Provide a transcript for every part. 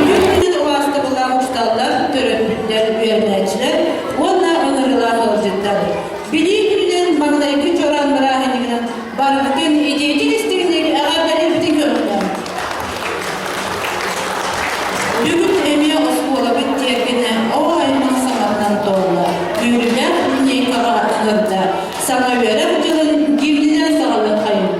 Бүтүн убаастабыллаах учууталлар, төрөппүттэр, үөрэнээччилэр уонна ыҥырыылаах ыалдьыттар. Билии күнүнэн маҥнайгы чуораан бырааһынньыгынан барыбытын итиитик истиҥник эҕэрдэлиирбитин көрүҥ. Бүгүн эмиэ оскуолабыт тиэргэнэ оҕо аймах саҥатынан туолла. Үөрүүлээх линейкаҕа ыҥырда. Саҥа үөрэх дьылын гимнинэн саҕалыаххайыҥ.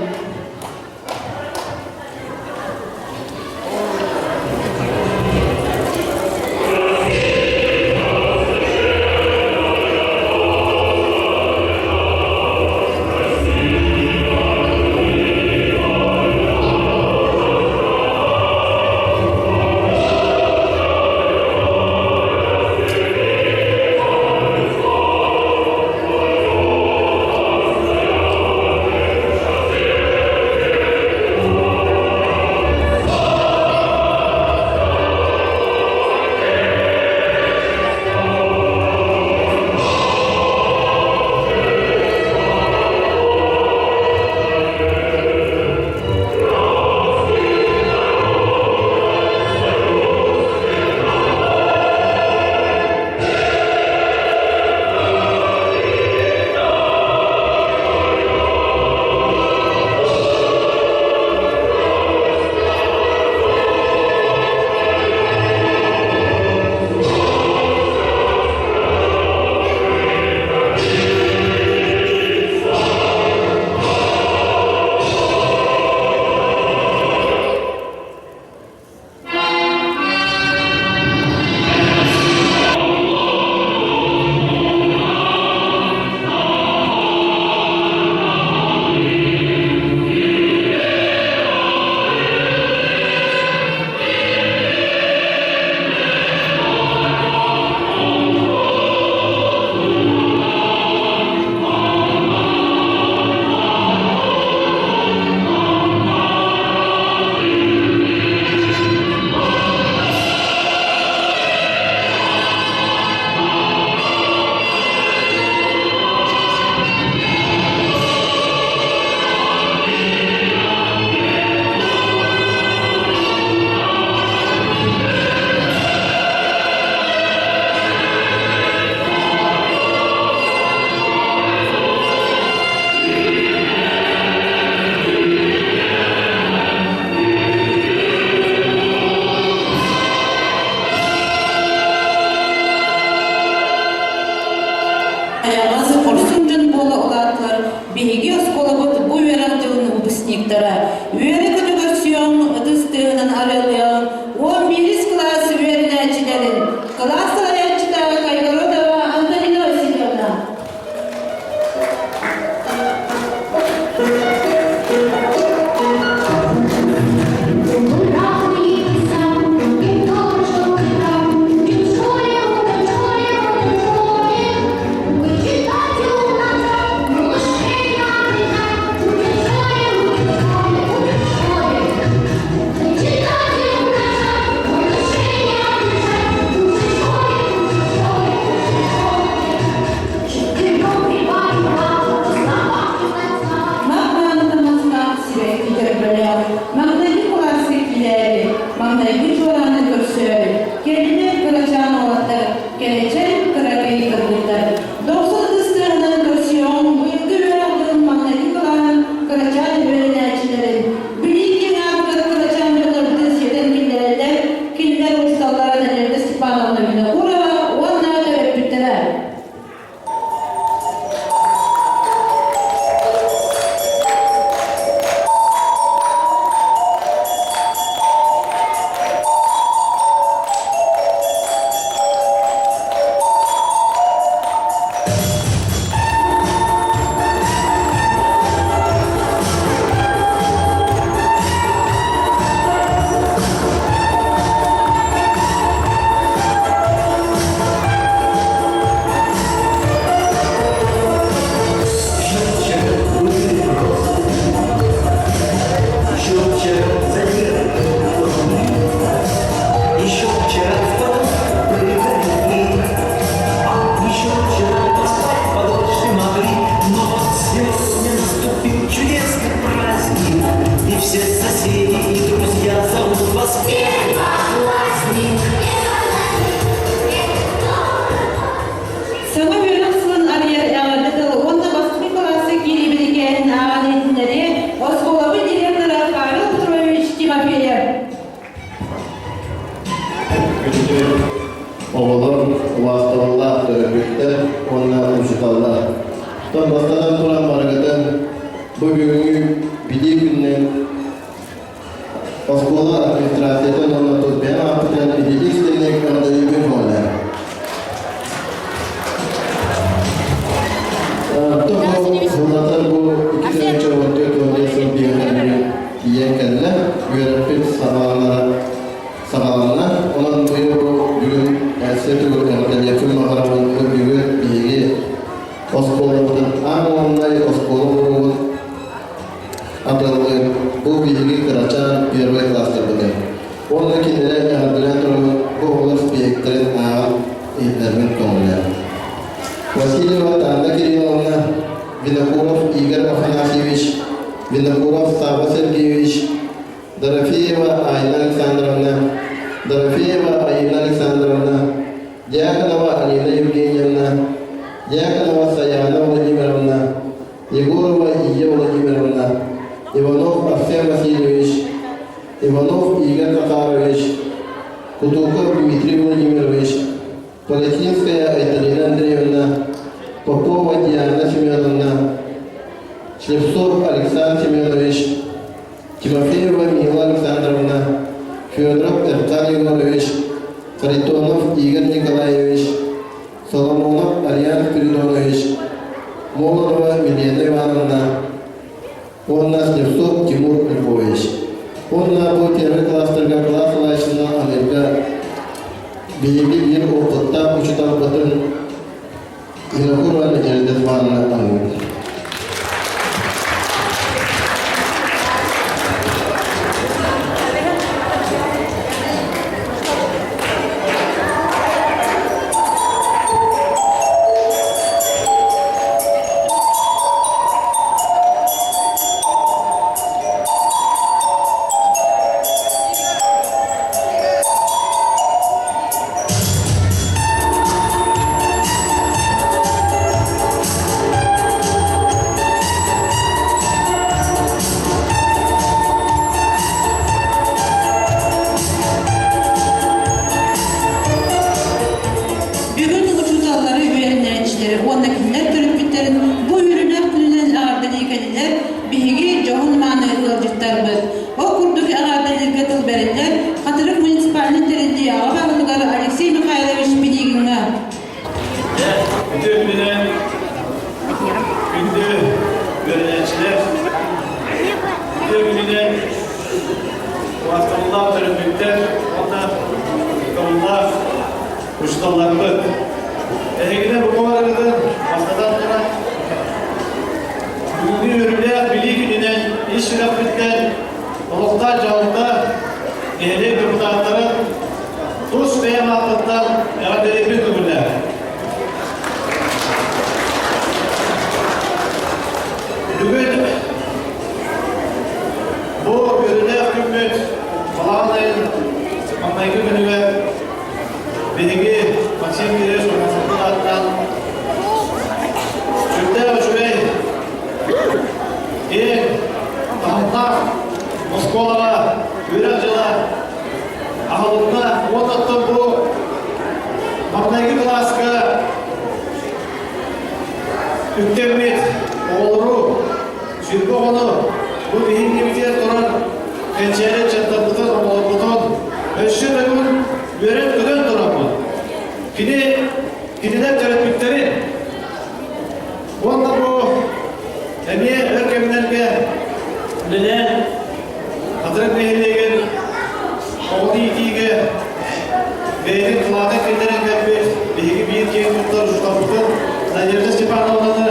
Аҕас хорсун дьон буола улааттылар биһиги оскуолабыт бу үөрэх дьылын выпускниктара. Үөрэ-көтө көрсүөҕүҥ, ытыс тыаһынан арыаллыаҕыҥ 11 кылаас үөрэнээччилэрин, кылаас салайааччыта Кайгородова Антонина Васильевна. Күндү оҕолор, убаастабыллаах төрөппүттэр уонна учууталлар. Оттон бастатан туран барыгытын бу бүгүҥҥү Билии күнүнэн оскуола администрациятын уонна тус бэйэм ааппытынан ититик истиҥник эҕэрдэлиирбин көҕүлээн. Оттон сыллатар бу 2014 сыл биһиэхэ тиийэн кэллэ. Үөрэппит саҕаланара саҕаланна. Онон быйыл бу бүгүн өссө төгүл эҕэрдэлиэхпин баҕарабын. Бу бүгүн биһиги оскуолабытын аан маҥнай оскуола буолугун атыллыыр бу биһиги кырачаан первый класстарбытын. Уонна кинилэр эҕэрдэлээн туран бу оҕолор спиэктэрин ааҕан иһиттэрбин көҕүлээн. Васильева Анна Кирилловна, Винокуров Игорь Афанасьевич, Винокуров Савва Сергеевич, Дорофеева Айна Александровна, Дорофеева Аина Александровна, Дьяконова Алина Евгеньевна, Дьяконова Саяна Владимировна, Егорова Ия Владимировна, Иванов Арсен Васильевич, Иванов Игорь Захарович, Кутуков Дмитрий Владимирович, Полятинская Айталина Андреевна, Попова Диана Семеновна, Слепцов Александр Семенович, Тимофеева Мила Александровна, Федоров Эркан Егорович, Харитонов Игорь Николаевич, Соломонов Ариан Спиридонович, Молотова Милена Ивановна уонна Слепцов Тимур Львович. Уонна бу первый класстарга кылаас салайааччытынан аныырга биһиги биир опыттаах учууталбытын Винокурова Надежда Ивановна аныыбыт. Бүгүн учууталлары, үөрэнээччилэри уонна кинилэр төрөппүттэрин бу үөрүүлээх күнүнэн эҕэрдэлии кэллилэр биһиги дьоһун-мааны ыалдьыттарбыт. Ол курдук эҕэрдэлииргэ тыл бэриллэр Хатырык муниципальнай тэриллии аҕа баһылыгар Алексей Михайлович Пинигиҥҥа. Үтүө күнүнэн күндү үөрэнээччилэр, үтүө күнүнэн убаастабыллаах төрөппүттэр уонна ытыктабыллаах учууталларбыт. Эһигини бу барыгытын бастатан туран бүгүҥҥү үөрүүлээх билии күнүнэн ис сүрэхпиттэн олохтоох дьаһалта нэһилиэк депутаттарын тус бэйэм ааппыттан эҕэрдэлиирбин көҥүллээх. Бүгүн бу үөрүүлээх күммүт балаҕан айын маҥнайгы күнүгэр биһиги Максим Кириллович Тумасовтан аатынан сүрдээх үчүгэй киэҥ таһымнаах оскуолаҕа үөрэх дьыла аһылынна уонна оттон бу маҥнайгы кылааска үктэммит оҕолору сүргэ оҕону бу биһиги турар кэнчээри ыччаттарбытын оҕолорбутун өссө төгүл үөрэн-көтөн тураммыт кини кинилэр төрөппүттэрин уонна бу эмиэ өр кэмнэргэ үлэлээн Хатырык нэһилиэгин оҕону иитиигэ бэйэтин кылаатын киллэрэн кэлбит биһиги биир киэн туттар учууталбытын Надежда Степановнаны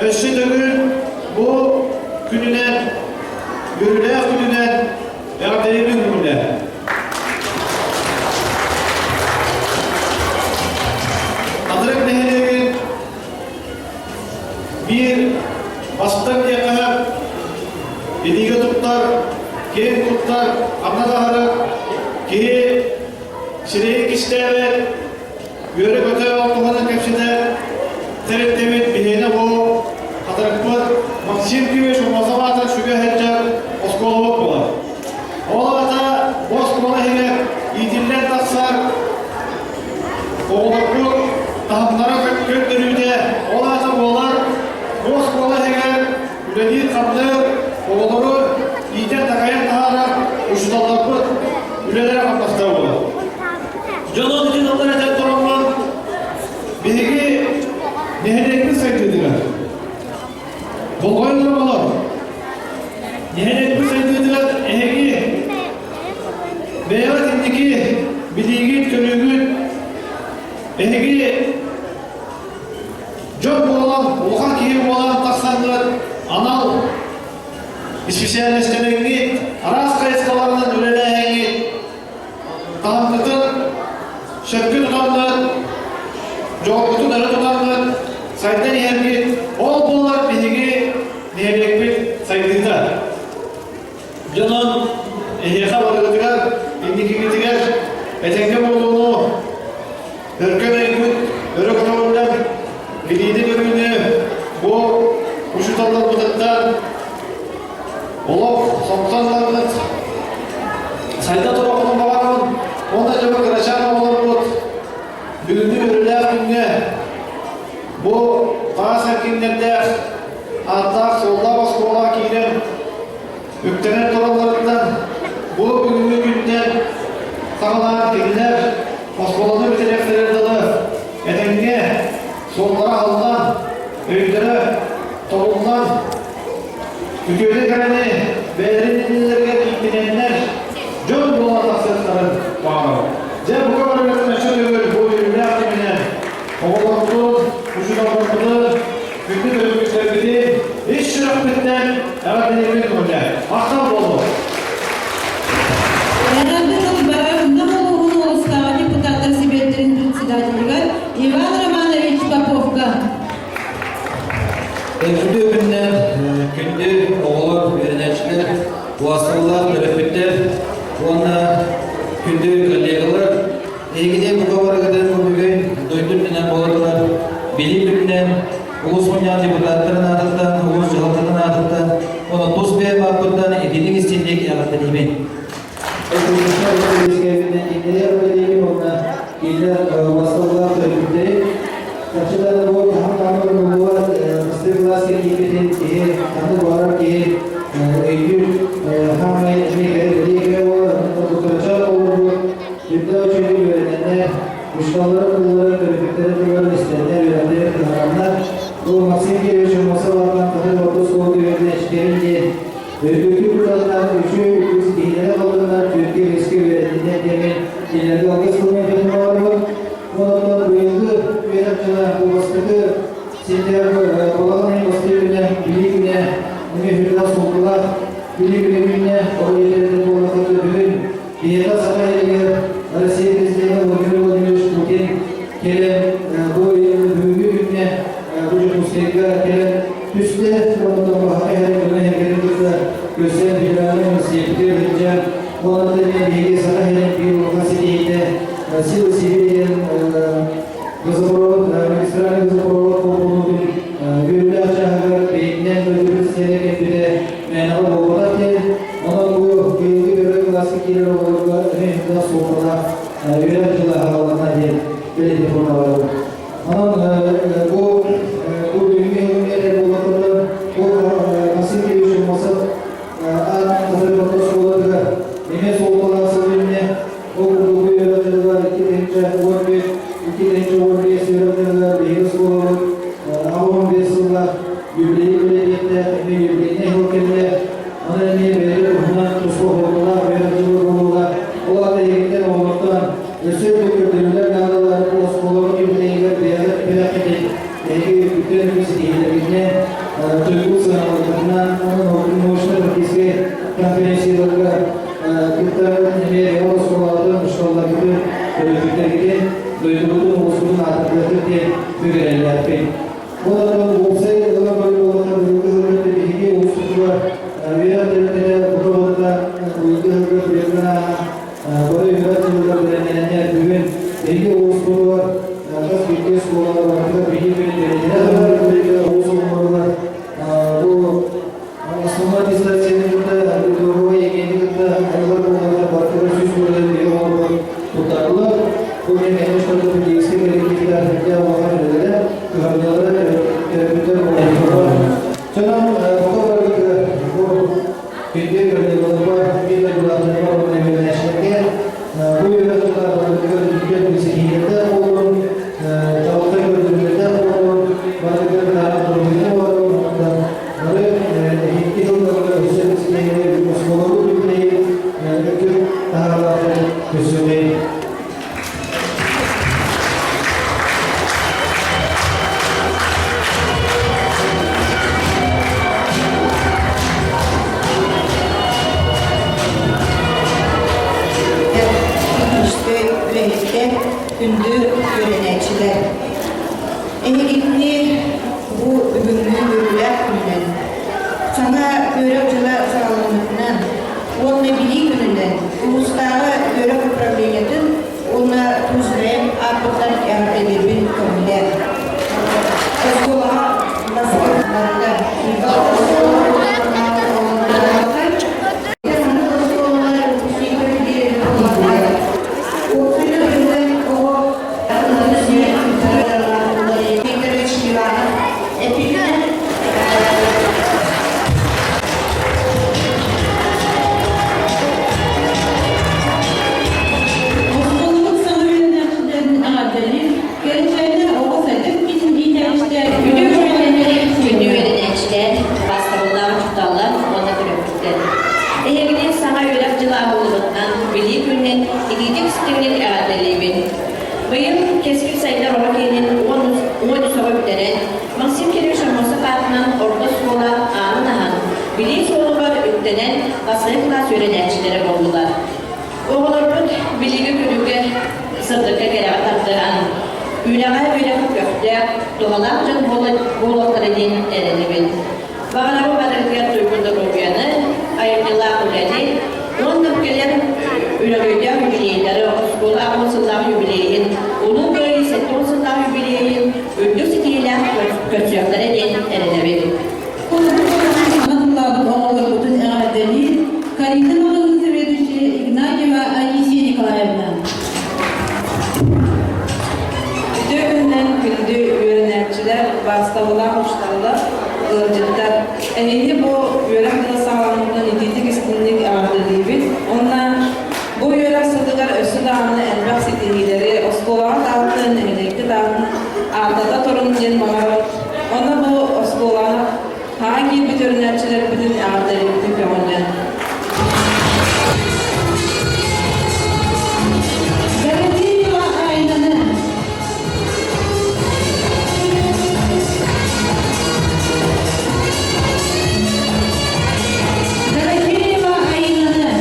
өссө төгүл бу күнүнэн, үөрүүлээх күнүнэн эҕэрдэлиибин күнүнэн. Хатырык нэһилиэгин биир бастыҥ диэххэ илиигэ туттар, киэҥ туттар, ханна да аһарар, киһи сирэйин кистээбэт, үөрэ-көтө ол туһунан кэпсэтэр тэрилтэбит биһиэнэ бу Хатырыкпыт Максим Кимович Омосов аатын сүгэ сылдьар оскуолабыт буолар. Ол аата бу оскуола иһигэр иитиллэн тахсар. Дьонун ити тыллар этэн тураммын, биһиги нэһилиэкпит сайдыытыгар болҕойон олор. Нэһилиэкпит сайдыытыгар эһиги бэйэҕит инники билиигит, көрүүгүт, эһиги дьон буолан, улахан киһи буолан тахсаҥҥыт анал исписээлэстэнэҥҥит, араас хайысхаларынан үлэлээһиҥҥит таһыммытын сөпкө тутаннар, дьолбутун өрө тутаннар сайдан иһэрбит, ол буолар биһиги нэһилиэкпит сайдыыта. Дьонон эһиэхэ барыгытыгар, инникигитигэр этэҥҥэ буолууну, өркөн өйгүт өрө көтөҕүллэн, билиини-көрүүнү бу учууталларбытыттан Олох сомсон ыларбыт, сайда турарбытын баҕарабын уонна дьону кырачаан оҕолорбут бүгүҥҥү үөрүүлээх күҥҥэ бу таас эркиннэрдээх ааттаах-суоллаах оскуолаҕа киирэн үктэнэн туралларыттан бу бүгүҥҥү күнтэн саҕалаан кинилэр оскуоланы бүтэриэхтэригэр дылы этэҥҥэ суоллара аһыллан, өйдөрө тобуллан Үтүөнү кэрэни бэйэлэрин иннилэригэр ииттинэннэр дьон буола тахсыахтарын баҕарабыт. Дьэ, бука барыгытын өссө төгүл бу үөрүүлээх кэминэн оҕолорбутун, учууталларбытын, күндү төрөппүттэрбитин ис сүрэхпиттэн эҕэрдэлиибин көҥүлэ. Махтал буоллун! Эҕэрдэ тыл барар Нам улууһун улуустааҕы депутаттар сэбиэттэрин председателигэр Иван Романович Поповка. Күндү күннэр, күндү оҕолор, үөрэнээччилэр, убаастабыллаах төрөппүттэр уонна күндү коллегалар, эһигини бука барыгытын бу бүгүн дойду үрдүнэн буола турар билии күнүнэн улуус мунньаҕын депутаттарын аатыттан, улуус дьаһалтатын аатыттан уонна тус бэйэм ааппыттан итинник истиҥник эҕэрдэлиибин. Үрдүкү кутталлаах үчүгэй үгүс киһилэрэ боллуннар түөркэ биэскэ үөрэтиннэр диэммин кинилэргэ алгыс тылын этэн баҕарабын. Онон быйылгы үөрэх дьыла бу бастакы сентябрь балаҕан ыйын бастакы күнэ Билии күнэ эмиэ сүрдээх суолталаах Билии күнэ күннэ оҕо иитэрин буоллахха бүгүн биһиэхэ Саха сиригэр Россия президенэ Владимир Владимирович Путин кэлэн бу бүгүҥҥү күҥҥэ бу Дьокуускайга кэлэн түстэ уонна баһаҕа иһэр дьону эһэргэтин кытта көрсөн федеральнай университетыгар сылдьан уонна биһиги Саха сирин биир улахан ситиһиитэ Сила Сибири диэн газопровод магистральный газопровод холбонуутун үөрүүлээх чааһыгар бэйэтинэн дойду президенэ кэлбитэ мээнэҕэ буолбатах диэн онон бу быйылгы первый кылааска киирэр оҕолорго эмиэ элбэх суолталаах үөрэх дьыла аҕалланна диэн бэлиэтии барабын. Онон бу бу бүгүҥҥү иһиллэр буоллахтарынан бу Максим Кириллович Аммосов аат Хатырык оскуолатыгар эмиэ суолталаах сыл үүннэ. Ол курдук бу үөрэх дьылыгар 2011, 2015 үөрэх дьылыгар биһиги оскуолабыт 85 сыллаах юбилей бэлиэтиэхтээх эмиэ юбилейнай сыл кэллэ. Онон эмиэ бэйэтэ туһунан туспа суолталаах үөрэх дьыла буолуоҕа. Ол аата эһигиттэн оҕолортон өссө үрдүк көрдөрүүлэр наадалар бу оскуолабыт юбилейыгар бэйэҕит үөрэххитин эһиги үрдүктэн үрдүк ситиһиилэргитинэн туйгун сыаналаргытынан уонна научно-практическай конференцияларга кыттар эмиэ бэйэҕит оскуолаҕытын, учууталларгытын, төрөппүттэргитин, дойдугутун, улуускутун аатырдыаххыт диэн бүк эрэллээхпин. Ол уопсай ылан көрөр буоллахха, быйылгы сылга биһиги улууспутугар үөрэх тэрилтэтэ бука барыта быйылгы сылга быйылгы бары үөрэх дьылыгар бэлэмнэнэннэр бүгүн биһиги улууспутугар хас биирдии оскуолаҕа барытыгар биһиги күнү бэлиэтэнэр улуус оҕолоругар бу основной аттестацияны кытта итоговай ЕГЭ-ни кытта айылар буолларга барытыгар 100% биһиги оҕолорбут туттардылар. Бу мен конечно педагогическай коллективтар үрдээх улахан үлэлэрэ, кыһамньылара төрөппүттэр оҕолорго. Сонон бука барыгытыгар бу күндү коллегаларбар, биир дойдулаахтарбар уонна үөрэнээччилэргэ бу үөрэх дьыллар барытыгар үтүө төрөппүттэр, күндү үөрэнээччилэр! Эһигини бу бүгүҥҥү үөрүүлээх күнүнэн, саҥа үөрэх дьыла саҕаламмытынан уонна Билии күнүнэн улуустааҕы үөрэх управлениетын уонна тус бэйэм ааппыттан эҕэрдэлиирбин көҥүллээн. Оскуолаҕа барыта Оскуолабыт саҥа үөрэнээччилэрин эҕэрдэлиир, кэрчээнэ оҕо сайдар киинин иитээччитэ Үтүө күнүнэн күндү үөрэнээччилэр, убаастабыллаах учууталлар уонна төрөппүттэр. Эһигини саҥа үөрэх дьыла аһыллыбытынан Билии күнүнэн итиитик-истиҥник эҕэрдэлиибин. Быйыл Кэскил сайдар оҕо киинин 13 оҕо бүтэрэн, Максим Кириллович Аммосов аатынан орто оскуола аанын аһан, билии суолугар үктэнэн бастакы кылаас үөрэнээччилэрэ буоллулар. Оҕолорбут билиги көрүүгэ, сырдыкка кэрэҕэ тардыһан, үлэҕэ үөрэххэ көхтөөх, туһалаах дьон буолуохтара диэн эрэнэбин. Баҕарабын барыгытыгар туйгун доруобуйаны, айымньылаах үлэни уонна бу кэлэр өрөгөйдөөх юбилейдары, оскуола 80 сыллаах юбилейын, Улуу Кыайыы 70 сыллаах юбилейын үрдүк ситиһиилээх көрсүөхтэрэ диэн эрэнэбин. Саҥа тыллаабыт оҕолорбутун эҕэрдэлиир Карина маҕаһыын заведующая Игнатьева Анисия Николаевна. Үтүө күнүнэн күндү үөрэнээччилэр, убаастабыллаах учууталлар, ыалдьыттар! Эһиги бу үөрэх дьыла саҕаламмытынан итиитик-истиҥник эҕэрдэлиибит уонна бу үөрэх сылыгар өссө даҕаны элбэх ситиһиилэри оскуолаҕа таһыттан, нэһилиэккэ таһыттан ааттата турун диэн баҕарабыт. Онно бу оскуолаҕа хаһан киирбит үөрэнээччилэрбитин эҕэрдэлиибитин көҕүллээн. Дорогие Айнаны! Дорофеева Айнаны!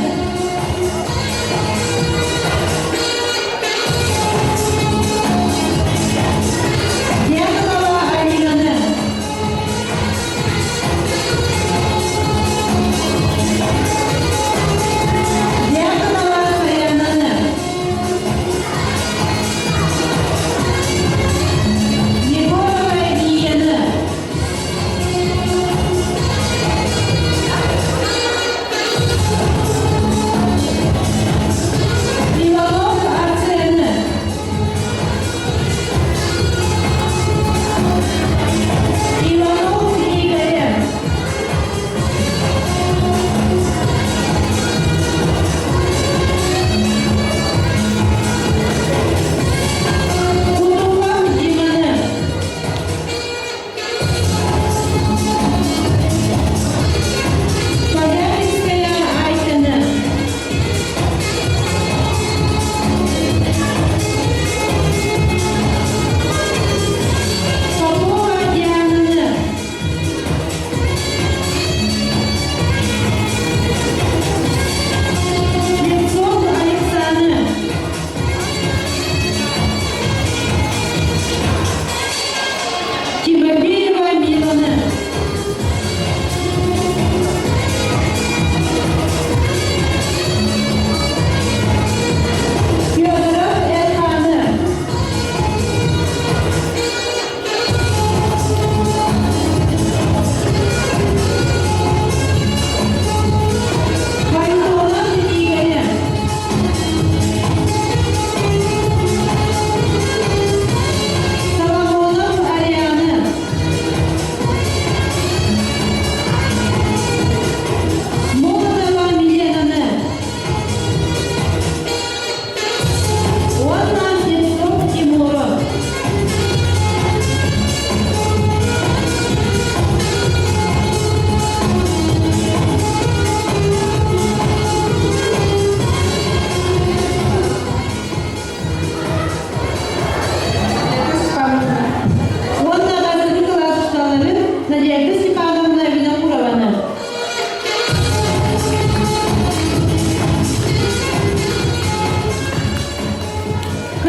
Дьяконова.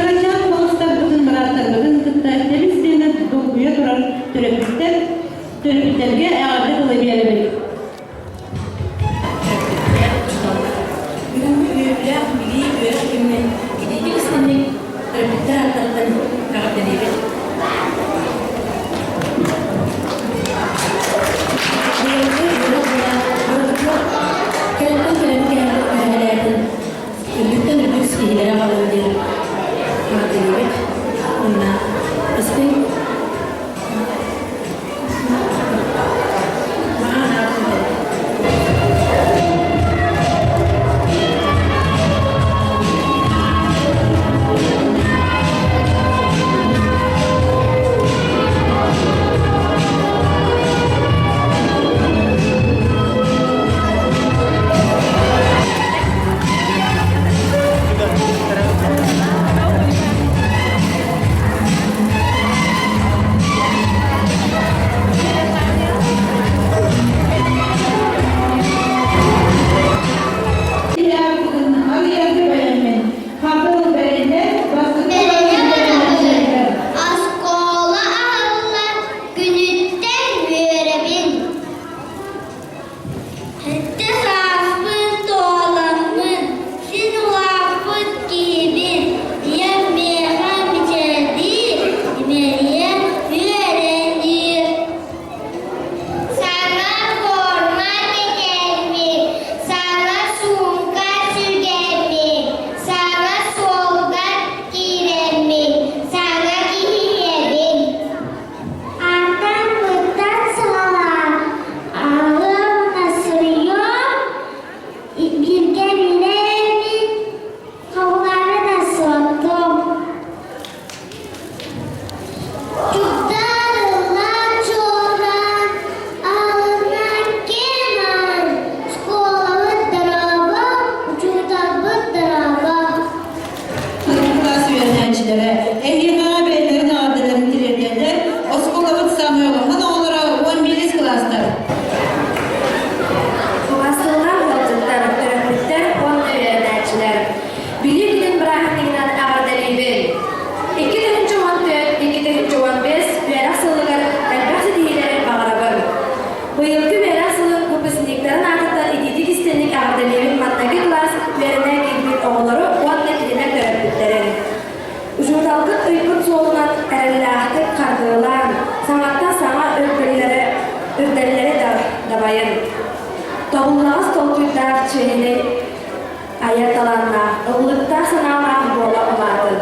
Кырачаан балыстарбытын, бырааттарбытын кытта тэбис-тэҥэ долгуйа турар төрөппүттэр төрөппүттэргэ эҕэрдэ тылы биэрэбит. Бүгүҥҥү үөрүүлээх билии үөрэх күнүнэн итиитик истиҥник төрөппүттэр ааттарыттан эҕэрдэлиибит. Быйылгы үөрэх дьыла барытыгар кэлэн кэлэн кэһэлээтин үрдүктэн үрдүк ситиһиилэри аҕалыа диэн эҕэрдэлиибит. Уонна истиҥ Оскуола аһыллар күнүттэн үөрэбин. Сэттэ сааспын туоламмын, син улааппыт киһибин, ийэм миэхэ мичээрдиир, имэрийэн үөрэнниир. Саҥа форма кэтэрбин, саҥа суумка сүгэрбин, саҥа суолга киирэммин, саҥа киһийэбин. Артан-мыттан саҕалаан аҕыам насырыйыам, бииргэ билэммин, халлааны да суоттуом. Чугдарыллан чуораан, аҕынан киэн аан, школабыт дорообо, учууталбыт дорообо. Кылаас үөрэнээччилэрэ эһиэхэҕэ бэйэлэрин эҕэрдэлэрин тириэрдэллэр. Оскуолабыт саамай улахан оҕолоро 11 кылаастар. Убастыылаах ыалдьыттар, төрөппүттэр уонна үөрэнээччилэр! Билии күнүн бырааһынньыгынан эҕэрдэлиибин! 2014-2015 үөрэх сылыгар элбэх ситиһиилэри баҕарабын. Быйылгы үөрэх сылын выпускниктарын аатыттан итиитик истиҥник эҕэрдэлиибин маҥнайгы кылаас үөрэнэ киирбит оҕолору уонна кинилэр төрөппүттэрин. Учууталгыт ыйбыт суолунан эрэллээхтик хардыылаан, саҥаттан саҥа үрдэллэри, үрдэллэри дабайын. Тобуллаҕас толкуйдаах чиэһинэй айар талааннаах, ыллыктаах санаалаах буола улаатын.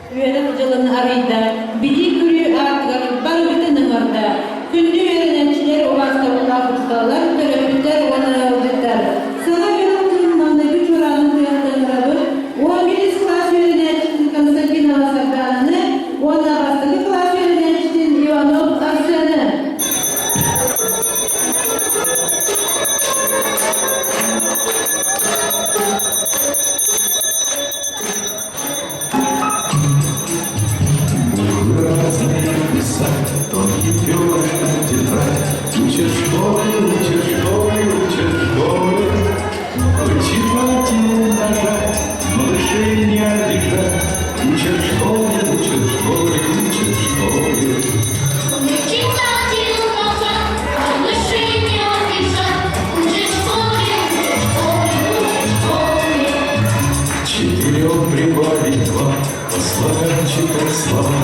Үөрэх дьылын арыйда, билии-көрүү аартыгар барыбытын ыҥырда. Күндү үөрэнээччилэр, убаастабыллаах учууталлар, төрөппүттэр уонна ыалдьыттар! Саҥа үөрэх дьылын маҥнайгы чуораанын тыаһатан ырабыт, 11 кылаас үөрэнээччитин Константинова Сардаананы уонна бастакы кылаас үөрэнээччитин Иванов Арсены. Разные тонкий перышко тетрадь, Учат в школе, учат в школе, учат в школе. Вычитать нажать, малышей не обижать. Учат в школе, учат в школе, учат в школе. Читатель назад, малышей не обижать. Учат в школе, учат в школе, учат в школе. К четырем прибавить два, по слогам читать слова.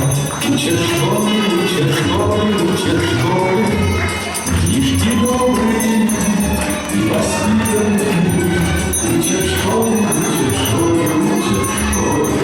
Учат в школе, учат в школе, учат в школе. Книжки добрые и воспитанные. Учат в школе, учат в школе, учат в школе.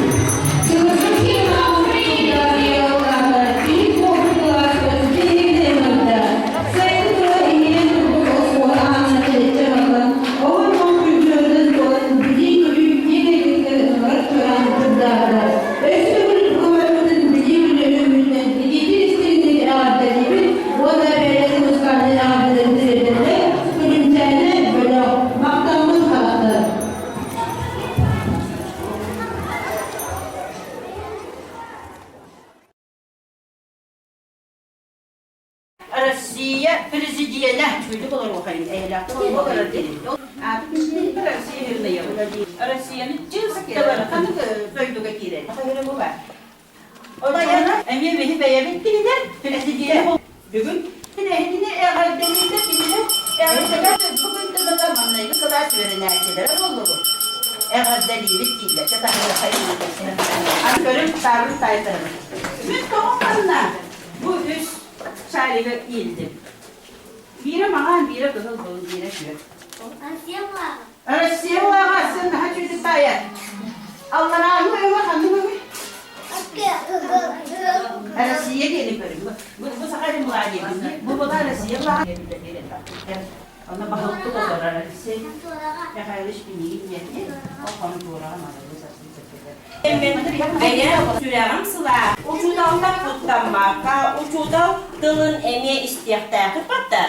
Мақтаммын хақты. Россия президенэ чуйдук олоруохайын эһэлээхтик олоруохайын Россия Россияны чыстыбар ханнык дойдуга киирэр эмиэ биһи бэйэбит кинилэр президент бүгүн эһигини эҕэрдэлиитэ кинилэр эҕэрдэлэр бу күн тылыгар маҥнайгы кылаас үөрэнээччилэрэ буоллубут эҕэрдэлиибит дииллэр аны көрүҥ таабырын таайтарабыт мин тоҕо манна бу үс шаригы иилдим. Биирэ маҥан, биирэ кыһыл, биирэ күөх. Россия былааҕа сын наһаа чүүтүк таайар. Алларааҥҥы өҥө ханнык өҥүй? Россия диэни көрүҥ. Бу бу саха диэн былаа диэбин. Бу была Россия былааҕа. Онно баһылыктык олорор Алексей Михайлович Пинигин диэн ол хонтуораҕа малабы сарсын Бэйэм сүрэҕим сылаа. Учууталтан куттаммакка, учуутал тылын эмиэ истиэхтээхпит батта.